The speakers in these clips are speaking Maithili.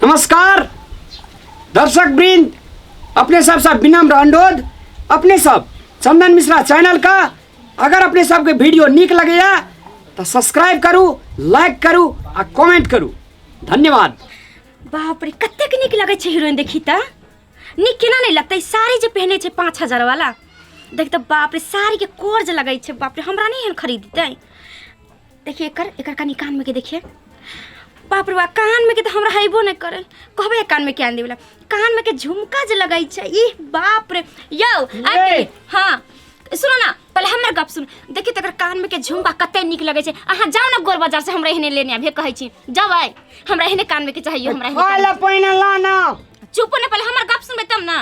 नमस्कार दर्शक वृंद, अपने सब सब विनम्र अनुरोध, अपने सब चंदन मिश्रा चैनल का अगर अपने सबके वीडियो नीक लगैया तो सब्सक्राइब करू, लाइक करू आ कमेंट करू। धन्यवाद। बाप रे, कतेक नीक लगै छै हीरोइन, देखी तऽ नीक केना नहि लगतै। साड़ी जे पहिने छै 5000 वाला, देख तऽ बाप रे, साड़ीके कोर जे लगै छै, बाप रे, हमरा नहि एहन खरीदतै। देखिए एकर एकर कनि कानमे के देखिए, बाप रे बाप, कानमे के तऽ हमरा हेबो नहि करे। कहबै कानमे के आनि देबला, कानमे के झुमका जे लगै छै, ई बाप रे। यौ आबि गेली। हाँ सुनो ना, पहले हमर गप सुन। देखिए तकर कानमे के झुमका कते नीक लगै छै। अहाँ जाउ ने गोर बाजार से हमरा एहने लेने आबिहे, कहै छी जबै, हमरा एहने कानमे के चाहिए, हमरा एहने खाय कानमे ला पहिने लाना। के। चुप ने, पहले हमर गप सुनबै तब ना।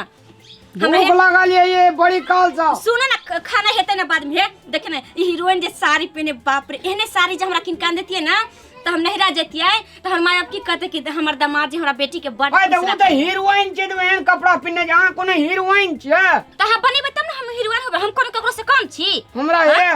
हमरा भूख लागल ये ये बड़ी काल से। सुनो ना, खाना हेतै ना बाद में। हे देखे ना, ई हीरोइन जे साड़ी पहने, बाप रे, एहने साड़ी जे हमरा किनका देतियै ना तऽ हम नहिरा जैतियै तऽ हमर माय बाप की कहतै कि हमर दामाद जी हमरा बेटी के बड़ अरे तऽ खुश ओ तऽ हीरोइन छै तऽ एहन कपड़ा पहिने छै, अहाँ कोनो हीरोइन छियै? तऽ अहाँ बनेबै तब ने हम हीरोइन होबै। हम कोनो ककरो से कम छी? हमरा हे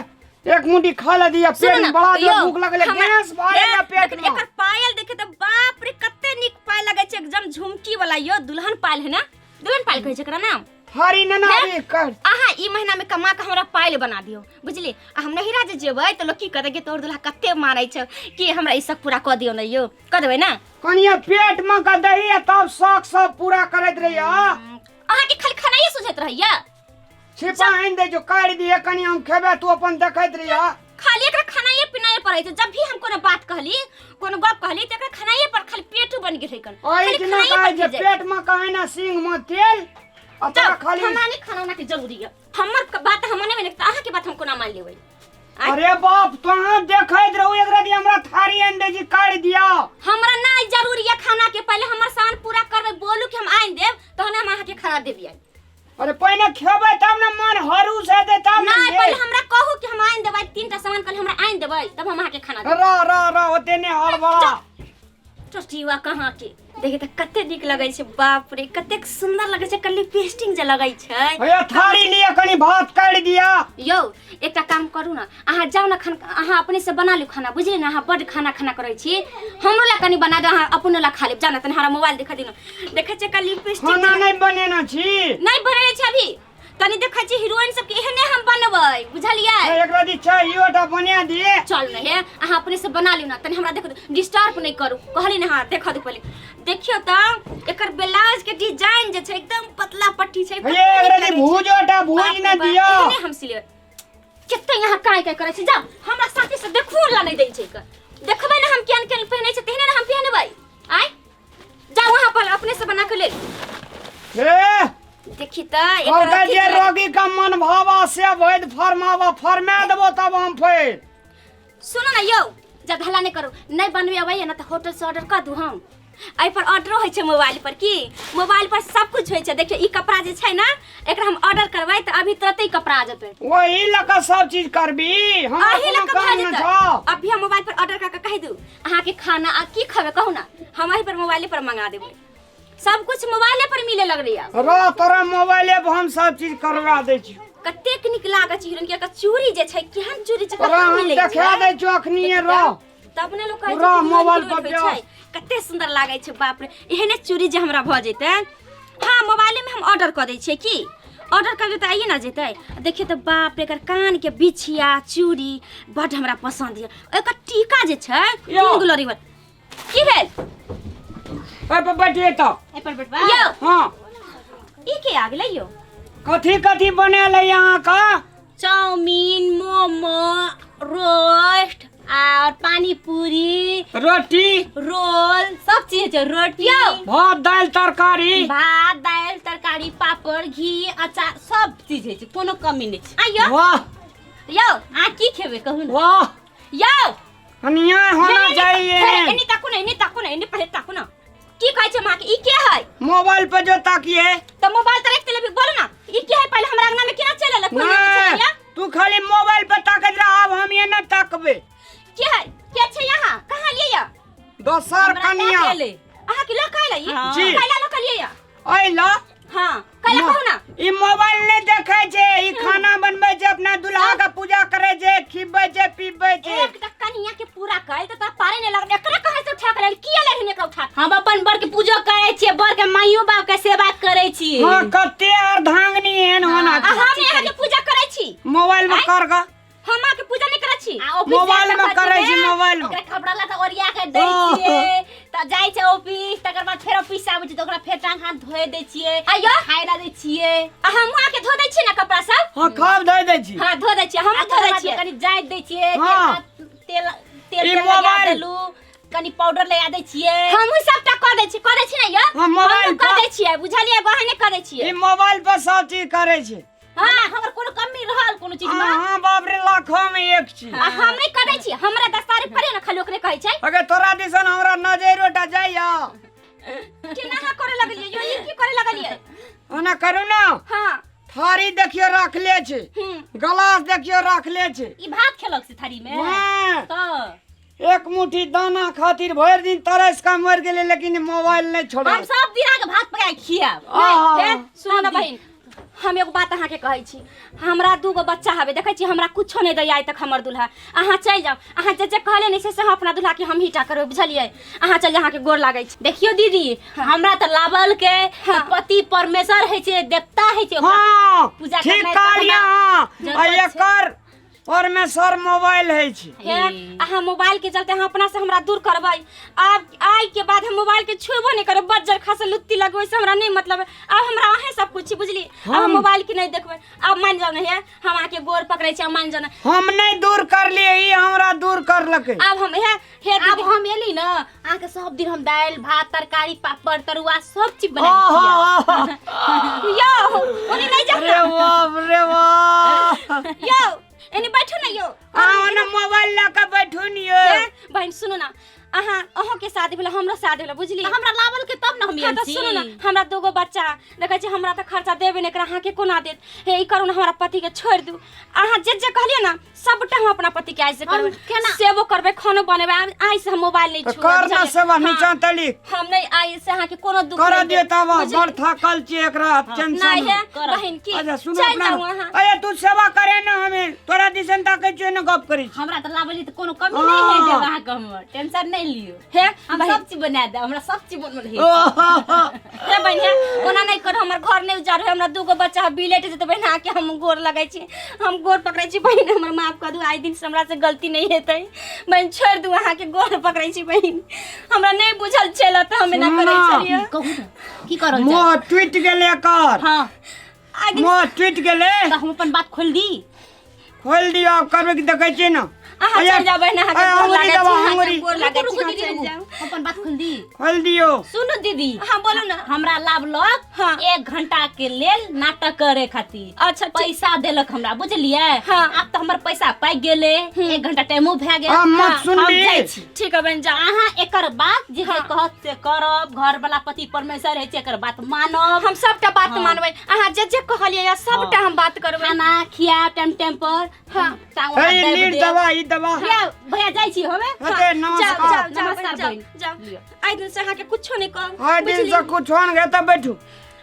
एक मुट्ठी खा ले दिया, सुनो पेट ना, में बड़ा यौ, जोर भूख लगले, गैस भरे हे, या पेट लेकिन में। एकर पायल देखे तऽ बाप रे कते नीक पायल लगै छै, एकदम झुमकी वाला। यौ दुल्हन पायल है ना, दुल्हन पायल कहै छै एकरा नाम। हरी नना हे? भी कर। अहाँ ई महीना में कमा के हमरा पायल बना दियौ, बुझली? आ हम नहिरा जे जेबै तऽ लोग की कहतै कि तोहर दुल्हा कते मानै छौ कि हमरा ई सब पूरा कऽ दियौ ने। यौ कऽ देबै ना? कनिया पेट में का दही आ तब शौक सब पूरा करैत रहिया। अहाँके खाली खानाइए सुझैत रहैया। छिपा आनि दै जो काटि दिए कनि हम खेबै, तू अपन देखैत रहिया। खाली एकरा खानाइए पिनाइए पर रहै छै। जब भी हम कोनो बात कहली, कोनो गप कहली, तऽ एकरा खानाइए पर खाली पेटू बनि गेल है कन। ओहि खाली दिना खानाइए कहै पर छै खिजै। पेट में कहे ना सिंह में तेल आ तोरा जाउ, खाली हमरा नहि खाना उना के जरूरी है। हमर बात हम नहि मानि तऽ अहाँके बात हम कोना मान लेबै? आँय? अरे बाप, तोहाँ देखैत रहू, एकरा दी हमरा थारी आनि दै छी, काटि दिया। हमरा नहि जरूरी है खाना के, पहिले हमर सामान पूरा करबै। बोलू कि हम आनि देब तहन हम अहाँके खाना देबियै। अरे पहिने खेबै तब ने मन हरूस हेतै तब ने। नहि, पहिले हमरा कहू कि हम आनि देबै, तीनटा सामान कल हमरा आनि देबै तब हम अहाँके खाना देबै। र र र ओते ने हड़बड़ा। टोटीवा कहाँ के देखे तऽ कते नीक लगै छै, बाप रे, कतेक सुंदर लगै छै, कल्ली पेस्टिंग जे लगै छै। भैया थारी लिअ, कनि भात काटि दिअ। यौ एकटा काम करू ने, अहाँ जाउ ने खाना अहाँ अपने से बना लियौ खाना, बुझलियै ने? अहाँ बड्ड खाना खाना करै छी, हमरो ला कनि बना दो, अहाँ अपनो ला खा लेब। जाउ ने तनि हमरा मोबाइल देखा दियौ ने। देखै छियै कल्ली लिपस्टिक खाना नहि बनेने छी? नहि बनेने छै अभी। तनि देखै छी हीरोइन सबके, एहने हम बनबै, बुझलियै? ए, एकरा दी छै इहोटा बना दिए। चल ने हे, अहाँ अपने से बना लियौ ने, तनि हमरा देखो, डिस्टर्ब नहि करू कहली ने। हाँ देखऽ दू पहिले, देखियौ तऽ एकर ब्लाउज के डिजाइन जे छै एकदम पतला पट्टी छै। हे एकरा दी भूजोटा भूज बाप रे ने बाप, दियौ। एहने हम सिलेबै। कते यहाँ काय काय करै छै, जाउ हमरा साथी से देखो ला नहि दै छै के। देखबै ने हम केहन केहन पहिनै छै, तेहने ने हम पहिनबै। आय जाउ वहाँ पर अपने से बना के ले। हे देखी तऽ एकर कहलकै अथी जे जे रोगी का मन भावा से वैद फरमावा, फरमा देबो तब हम फेर। सुनो ना यौ, जब हल्ला नहीं करू, नहीं बनबे अबैया ना तऽ होटल से ऑर्डर कर दू हम। एहि पर ऑर्डरो होइ छै मोबाइल पर, की मोबाइल पर सब कुछ होइ छै। देखियौ ई कपड़ा जे छै ना, एकरा हम ऑर्डर करबै तऽ अभी तुरते ई कपड़ा आ जेतै। ओही लऽ कऽ सब चीज करबी? हमरा अही कोनो लऽ कऽ भए काम न जेतै। छौ। अभी हम मोबाइल पर ऑर्डर कऽ के कहि दू अहाँके खाना आ की खबै कहू ना, हम एहि पर मोबाइले पर मंगा देबै। सब कुछ मोबाइले पर मिले लगलैया। रह तोरा मोबाइले पर हम सब चीज करवा दै छी। कतेक नीक लागै छै हीरोइन के एकर चूड़ी जे छै, केहन चूड़ी छै, तोरा कहाँ हम मिलै देखा छै? दै छियौ अखनिये, रह। तब ने लोक कहै छै पूरा कि हीरोइन मोबाइल हीरोइन पर होइ छै। कते सुंदर लागै छै, बाप रे, एहने चूड़ी जे हमरा भऽ जेतै। हाँ मोबाइले में हम ऑर्डर कऽ दै छियै, की ऑर्डर करबै तऽ आइए ने जेतै। देखियौ तऽ बाप रे, एकर कानके बिछिया चूड़ी बड्ड हमरा पसन्द यऽ। एकर टीका जे छै यौ। तीन गो लड़ी वाला। की भेल? ओहि पर बैठिए तऽ। एहि पर बैठबा? यौ हाँ। ई के आ गेलै यौ? कथी कथी बनायल है अहाँके? चाउमीन, मोमो, रोस्ट और पानी पूरी, रोटी, रोल, सब चीज छै। रोटी, यौ। भात दालि तरकारी, भात दालि तरकारी, पापड़, घी, अचार, सब चीज होइ छै, कोनो कमी नहि छै। आ यौ। वाह। यौ। अहाँ की खेबै कहू ने? वाह। यौ। अन्याय होना चाहिए। एनी ताकू ने, एनी ताकू ने, एनी पहिले ताकू ना। की कहै छै माँ के? ई के है? मोबाइल पे जो ताकिए। त मोबाइल त रख ले, बोलो ना ई के है? पहिले हमरा अंगना में केना चल एलै? कोई नहीं नहीं, छलैया। तू खाली मोबाइल पे ताकत रह, अब हम ये न ताकबे। के है? के छै यहाँ? कहाँ लिए या? दोसर हमरा लए कनिया के एलै। अहाँ के लऽ के एलै? हाँ। जी। कैला लऽ के लिए या? अइला। हाँ कैला कहू ना। ई मोबाइल नहीं देखै छै, ई खाना बनबै छै, अपना दुल्हा के पूजा करै छै, खिबै छै, पीबै छै। एकटा कनिया के पूरा कैल त तोरा पारे नहीं लगल। एकरा कहे से उठा के लेल किया लेलहिन एकरा उठा के? हम अपन बर के पूजो करै छियै, बर के माइयो बाप के सेवा करै छियै। हाँ, कते अर्धांगिनी एहन होना आ हम यहाँ के पूजा करै छी। मोबाइल में कर गा। हम अहाँ के पूजा नहीं करै छी। आ ऑफिस मोबाइल जाय में के करै छी, बाद मोबाइल में। ओकरा कपड़ा लत्ता ओरिया के दै छियै, तऽ जाइ छै ऑफिस, तकर बाद फेर ऑफिस आबै छै तऽ ओकरा फेर टांग हाथ धोए दै छियै, आइयो? खाय ला दै छियै। आ हमहूँ अहाँके धो दै छियै ने कपड़ा सब? हाँ, खूब धोइ दै छी। हाँ, धो दै छियै, हमहूँ आ धो तकर दै बाद छियै। कनि जाइत दै छियै, हाँ। तेल तेल ई तेल लगा मोबाइल। देलू, कनि पाउडर लगा दै छियै। हमहूँ सबटा कऽ दै छियै, कऽ दै छी ने यौ? हाँ, मोबाइल हमहूँ कऽ पर- दै छियै, बुझलियै? बहने कऽ दै छियै। ई मोबाइल पर सब चीज करै छै। हाँ, हमर कोनो कमी रहल कोनो चीज में? हाँ बाप रे, लाखों में एक छी। आ हम नहीं करै छी, हमरा दस्तारे पड़े ने, खाली ओकरे कहै छै। अगर तोरा दिसन हमरा नजरो टा जाइया। केना अहाँ करे लगलियै यौ? ई की करे लगलियै? ओना करू ना। हाँ। थारी देखियो रखले छै, गलास देखियो रखले छै। ई भात खेलक से थारी में? हाँ। तऽ एक मुट्ठी दाना खातिर भरि दिन तरस के मर गेलै, लेकिन मोबाइल नहीं छोड़ल। हम सब दिन अहाँके भात पका के खियाब। आहा। हे, सुनू ना बहिन, हम एगो बात अहाँके कहै छी। हमरा दूगो बच्चा हवे, देखै छी हमरा कुछो नहीं दैया आइ तक हमर दुल्हा। अहाँ चलि जाउ, अहाँ जे जे कहले नहीं से हम अपना दुल्हा के हम ही टा करबै, बुझलियै? अहाँ चलि जाउ, अहाँके गोर लागै छी। देखियौ दीदी, हमरा तऽ लावल के पति परमेश्वर होइ छै, देवता होइ छै, ओकरा हाँ, पूजा ठीक करनाइ तऽ कहलियै हमरा अहाँ। जरूरत आ छै। एकर परमेश्वर मोबाइल है छी। हे, अहाँ मोबाइल के चलते अहाँ अपना से हमरा दूर करबै। आब आइ के बाद हम मोबाइल के छुबो नहीं करब। बज्जर खासे लुत्ती लगबै से हमरा नहीं मतलब है। आब हमरा अहें सब कुछ छी, बुझली? आब हम मोबाइल के नहीं देखबै। आब मान जाउ ने, हे, हम अहाँके गोर पकड़ै छी, आब मान जाउ ने। हम नहीं दूर करलियै, ई हमरा दूर करलकै। आब हम हे, हे आब दीदी। हम एली ने, अहाँके सब दिन हम दालि भात तरकारी पापड़ तरुआ सब चीज बना आहा। यौ, ओनी नहीं जाउ अरे ना। बाप रे बाप। यौ, एनी बैठू ने यौ। अहाँ ओने मोबाइल लऽ कऽ बैठू ने यौ। हे, बहिन सुनू ना, अहाँ अहूँ के शादी भेल, हमरो शादी भेल, बुझली? हमरा लावल के तब ने हम हाँ, एल तऽ छी। सुनू ना, हमरा दूगो बच्चा देखै छी, हमरा तऽ खर्चा देबे नहि करा, अहाँके कोना देत? हे, ई करू ने, हमरा पतिके छोड़ि दू। अहाँ जे जे कहलियै ना सबटा हम अपना पतिके आइ से करबै। केना? सेवो करबै, खानो बनेबै। आब आइ से हम मोबाइल नहि तऽ छुबै, कर ना बुझलियै? सेवा, हाँ, नीचा तली हम नहि, आइ से अहाँके कोनो दुख कर नहि दियौ देब, तब। बुझलियै? बड़ थकल छी, एकरा टेंशन। नहि हे करब। बहिन की अच्छा सुनो चलि अपना जाउ अहाँ। अरे तू सेवा करे ना, हमें तोरा दिसन ताकै छियै ना, गप करै छी। हमरा तऽ लावली तऽ कोनो कमी नहि है देब अहाँके, हमर टेंशन नहि लियौ। हे हम बहिन, सब चीज बना देब, हमरा सब चीज बनल है। ओहो। हे बहिन, हे, ओना नहि करू, हमर घर नहि उजाड़ होय, हमरा दूगो बच्चा बिलेट जेतै। बहिन, अहाँके हम गोर लगै छी, हम गोर पकड़ै छी। बहिन, हमर माफ कऽ दू, आइ दिन से हमरा से गलती नहि हेतै। बहिन छोड़ि दू, अहाँके गोर पकड़ै छी। बहिन, हमरा नहि बुझल छल तऽ हम एना करै सुनू ना। छलियै। कहू ने की करल जाय? मुँह टूटि गेलै एकर। हाँ। आइ दिन मुँह टूटि गेलै। तऽ हम अपन बात खोल दी? खोलि दियौ, आब करबै कि देखै छियै ने। अहाँ चलि जाउ बहिन, अहाँके अरे, गोर अंगुरी लागै छी, देबऽ, अहाँके अंगुरी। गोर लागै रुकू छी, रुकू अहाँ दीदी चलि रुकू, जाउ। अपन बात खोल दी। खोलि दियौ। सुनू दीदी। हाँ बोलू ना। हमरा लाभलक हाँ। 1 घंटा के लेल नाटक करे खातिर। अच्छा, ठीक। पैसा देलक हमरा, बुझलियै? हाँ। आब तऽ हमर पैसा पाकि गेलै, 1 घंटा टाइमो भए गेल। आब मत हाँ, हम सुनबी। जाइ छी। ठीक है बहिन, जाउ। अहाँ एकर बात जे हाँ। कहत से करब, घर वाला पति परमेश्वर होइ छै, एकर बात मानब। हम सबटा बात हाँ। मानबै, अहाँ जे जे कहलियै या सबटा हम बात करबै। खाना खियाब टाइम टाइम पर। हाँ। टांग हाथ हे दाबि लीड देब। दवा, ई दवा। भैया, भैया जाइ छी हमे। हेतै, जाउ नमस्कार। जाउ जाउ नमस्कार बहिन, जाउ बहिन। जाउ। लिअ। आइ दिन से अहाँके कुछो नहि कहब, आइ दिन बुझलियै? से कुछो नहि हेतै, बैठू।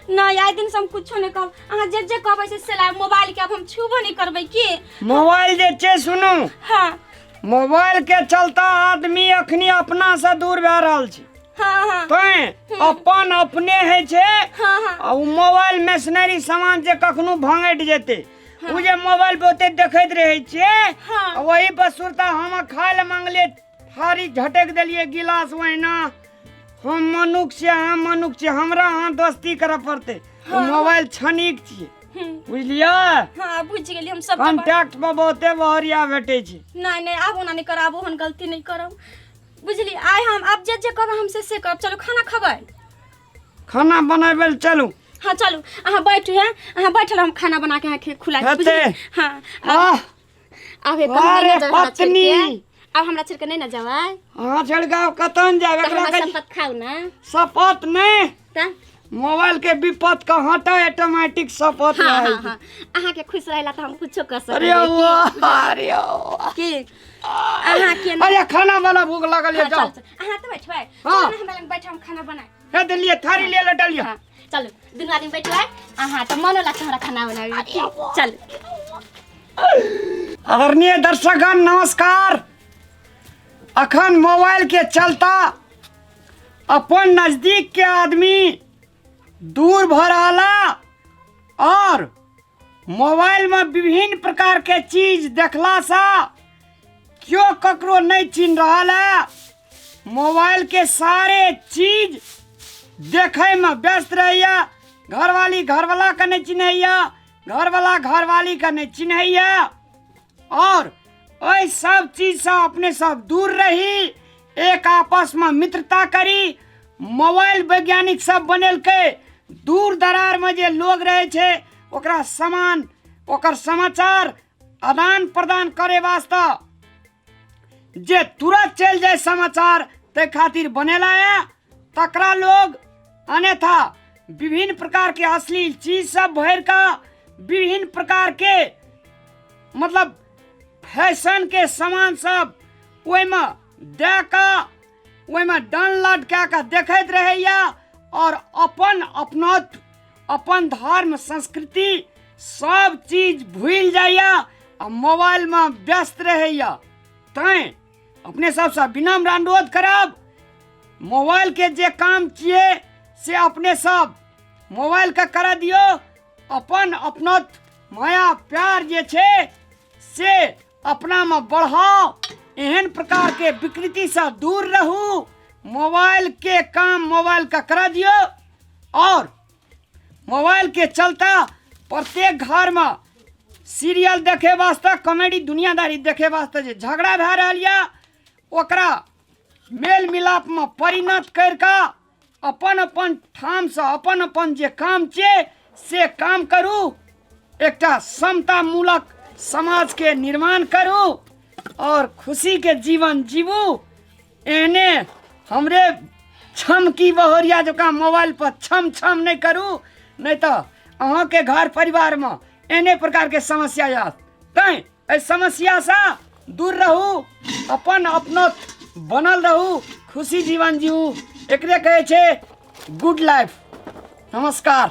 नहि, आइ दिन से हम कुछो नहि कहब, अहाँ जे जे कहबै से लायब। मोबाइल के आब हम छूबो नहि करबै की। मोबाइल जे छै सुनू। हाँ। मोबाइल के चलता आदमी अखनी अपना से दूर भए रहल छै। हाँ हाँ। तैं अपन अपने होइ छै। हाँ हाँ। आ ओ मोबाइल मशीनरी सामान जे कखनो भंगटि जेतै, ओ जे मोबाइल पर ओते देखैत रहै छियै। हाँ। आ वही पर सुरता हम खाय लए मांगलियै, थारी झटकि देलियै गिलास ओहिना। हम मनुख छियै, अहाँ मनुख छियै, हमरा अहाँ दोस्ती करऽ पड़तै। ओ मोबाइल क्षणिक छियै, बुझलियै? हाँ, बुझि गेलियै हम सब। कॉन्टैक्ट पर बहुते बहरिया भेटै छै। नहि नहि, आब ओना नहि करब, आब ओहन गलती नहि करब, बुझली? आइ हम आब जे जे कहबै हम से से करब। चलू, खाना खबै। खाना बनाबै लए चलू। हाँ चलू, अहाँ बैठू। है, अहाँ बैठल, हम खाना बना के अहाँके खुला हेतै। बुझलियै? हाँ। आह, आब हे कहूँ नहि अरे ने जाउ हमरा छोड़ि पत्नी। के। आब हमरा छोड़ि के नहि ने जेबै? अहाँ छोड़ि कऽ आब कतऽ ने जायब। तऽ एकरा हमरा कहि शपथ खाउ ने। शपथ नहि। तऽ मोबाइल के विपत के हटा ऑटोमेटिक शपथ हाँ रहै हाँ हाँ, अहाँके खुश रहेला तऽ हम कुछो कर सकै। अरे वाह, अरे वाह। की अहाँके ने- अरे खाना वाला भूख लागल ये। हाँ, जाओ। चल, चल। अहाँ तऽ बैठबै। हाँ। चलू ने हमरा लग बैठ, हम खाना बनाए। हे देलिए थारी ले लटलिए। हाँ। चलू दुनू आदमी बैठबै अहाँ तऽ मनो लागतै हमरा खाना बनाबै चलू। आदरणीय दर्शकगण नमस्कार। अखन मोबाइल के चलता अपन नजदीक के आदमी दूर भ रहला और मोबाइल में विभिन्न प्रकार के चीज देखला से क्यों ककरो नहीं चिन्ह रहल है। मोबाइल के सारे चीज देखे में व्यस्त रहैया, घरवाली घरवाला के नहीं चिन्हैया, घरवाला घरवाली के नहीं चिन्हैया। और एहि सब चीजसँ अपने सब दूर रही, एक आपस में मित्रता करी। मोबाइल वैज्ञानिक सब बनेलकै, दूर दरारमे जे लोग रहै छै ओकरा सामान ओकर समाचार आदान प्रदान करे वास्ते जे तुरंत चलि जाय समाचार ताहि खातिर बनेला है। तकरा लोग अन्यथा विभिन्न प्रकार के अश्लील चीज सब भरि कऽ विभिन्न प्रकार के मतलब फैशन के सामान सब ओहिमे दए कऽ ओहिमे डाउनलोड कए कऽ देखैत रहैया और अपन अपनत्व अपन धर्म संस्कृति सब चीज भूलि जाइया आ मोबाइलमे व्यस्त रहैया। तैँ अपने सबसँ विनम्र अनुरोध करब, मोबाइल के जे काम छियै से अपने सब मोबाइलके करऽ दियौ। अपन अपनत्व माया प्यार जे छै से अपनामे बढ़ाउ। एहन प्रकारके विकृतिसँ दूर रहू। मोबाइलके काम मोबाइलके करऽ दियौ। और मोबाइलके चलता प्रत्येक घरमे सीरियल देखे वास्ते कॉमेडी दुनियादारी देखे वास्ते जे झगड़ा भए रहल यऽ ओकरा मेल मिलापमे परिणत करि कऽ अपन अपन ठामसँ अपन अपन जे काम छै से काम करू। एकटा समतामूलक समाजके निर्माण करू और खुशीके जीवन जीवू। एहने हमरे छमकी बहोरिया जकाँ मोबाइल पर छम छम नहि करू, नहि तऽ अहाँके घर परिवारमे एहने प्रकारके समस्या आयत। तैँ एहि समस्यासँ दूर रहू, अपन अपनत बनल रहू, खुशी जीवन जीवू। एकरे कहै छै गुड लाइफ। नमस्कार।